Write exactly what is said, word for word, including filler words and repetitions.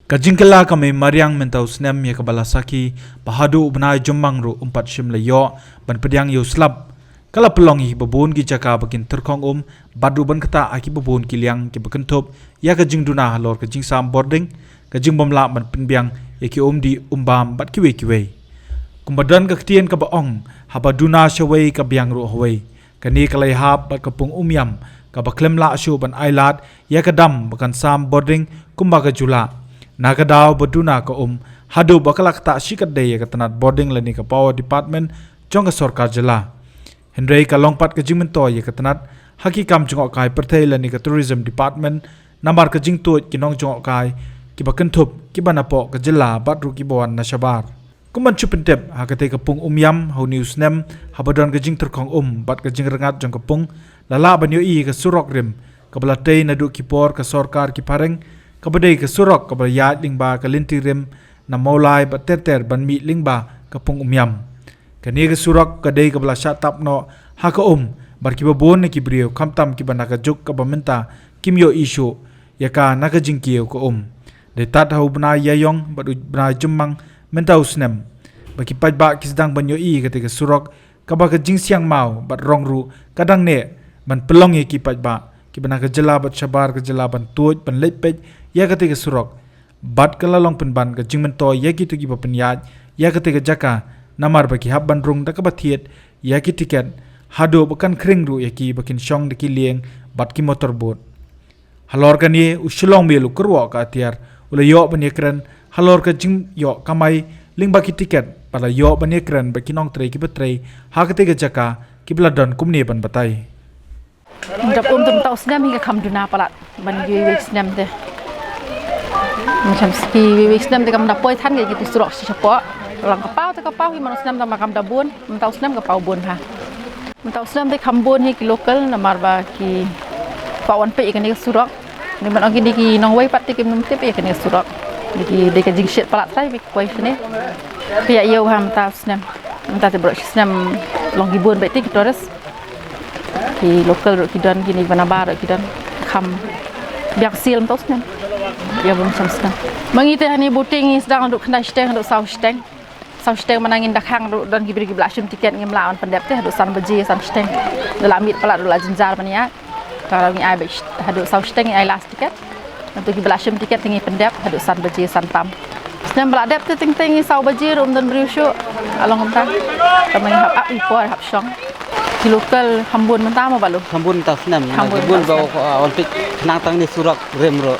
Ka jingkylla ka mei mariang mynta u snem ïa kaba la sakhi ba haduh u bnai Jymmang ruh um pat shym la ïoh ban pdiang ïa u slap. Ka la pynlong ïa kiba bun ki jaka ba kin tyrkhong um bad ruh ban ktah ha kiba bun ki liang kiba kynthup ïa ka jingduna halor ka jingsam bording, ka jingbym lah ban pynbiang ïa ki umdih umbam bad kiwei kiwei. Kumba don ka ktien kaba ong, haba duna shawei ka biang ruh hawei. Kane ka la ïahap bad ka pung Umïam kaba khlem lah shuh ban ailad ïa ka dam ba kan sam bording kumba ka ju lah. Na ka daw ba duna ka um haduh ba ka la ktah shikatdei ïa ka tnat bording lane ka power department jong ka sorkar jylla. Hynrei ka long pat ka jingmyntoi ïa ka tnat ha ki kam jngohkai pyrthei lane ka tourism department, namar ka jingtuid ki nongjngohkai kiba kynthup kiba napoh ka jylla bad ruh kiba wan na shabar. Kum ban shu pyntip ha katei ka pung Umïam ha une u snem, haba don ka jingtyrkhong um bad ka jingrngat jong ka pung, la lah ban ïohi ka surok rim kaba la tei naduh ki por ka sorkar ki phareng, kaba dei ka surok kaba la ïaid lyngba ka lynti rim na Mawlai bad ter ter ban mih lyngba ka pung Umïam. Kane ka surok ka dei kaba la shah tap noh ha ka um bad kiba bun na ki briew khamtam kiba na ka juk kaba mynta kim ïohi shuh ïa ka na ka jingkiew ka um. Dei tad ha u bnai Ïaïong bad u bnai Jymmang mynta u snem ba ki paidbah ki sdang ban ïohi ïa katei ka surok kaba ka jingsiang maw bad rong ruh ka dang neh ban pynlong ïa ki paidbah kiba na ka jylla bad shabar ka jylla ban tuid ban leit peit ïa katei ka surok. Bad ka la long pynban ka jingmyntoi ïa kito kiba pynïaid ïa katei ka jaka, namar ba ki hap ban rung da kaba thied ïa ki tiket haduh ba kan khring ruh ïa ki ba kin shong da ki lieng bad ki motor boat. Halor kane u Shillong Mail u kyrwoh ka atiar u la ïoh ban ïakren halor ka jingïoh kamai lyngba ki tiket bad la ïoh ban ïakren bad ki nongtrei kiba trei ha katei ka jaka kiba la don kumne ban batai. Dap um te mynta u snem hi ka kham duna palat ban ïa iwei snem te. Mynta ski iwei snem te kam da poi than ka ïa ki surok shi shapoh. Lang ka paw te ka paw hi man u snem tang ba kam da bun, mynta u snem ka paw bun ha. Mynta u snem te kham bun hi ki local namar ba ki kwah wan peit ïa kane ka surok. Ni man ong kine ki nongwei pat te kim nym tip ïa kane ka surok. Ni ki dei ka jingshit palat trai ba ki poi shane. Ki ïa ïew ha mynta u snem. Mynta te baroh shi snem long ki bun beit te ki tourist. Ki local ruh ki don, kine ki ba nabar ruh ki don. Kham biang sil mynta u snem. Ïa bym sham snem. Ma ngi te hani boating ngi sdang haduh khyndai shiteng haduh saw shiteng. Saw shiteng mynta ngin da khang ruh don ki briew kiba la shim tiket ngim lah ban pyndep te haduh san baje san shiteng. Da la miet palat ruh la jynjar ban ïaid. Ka ngi ai ba haduh saw shiteng ngi ai last tiket. Nangtu kiba la shim tiket te ngi pyndep haduh san baje san tam. Snem ba la dep te teng teng ngi saw baje ruh ym don briew shuh. Ka long kumta. Tang ba ngi hap ap i por hap shong. Ki local kham bun mynta mo Balu? Kham bun mynta u snem. Kham bun bun mynta u ba snem. Wan peit khnang tang ne surok rim ruh.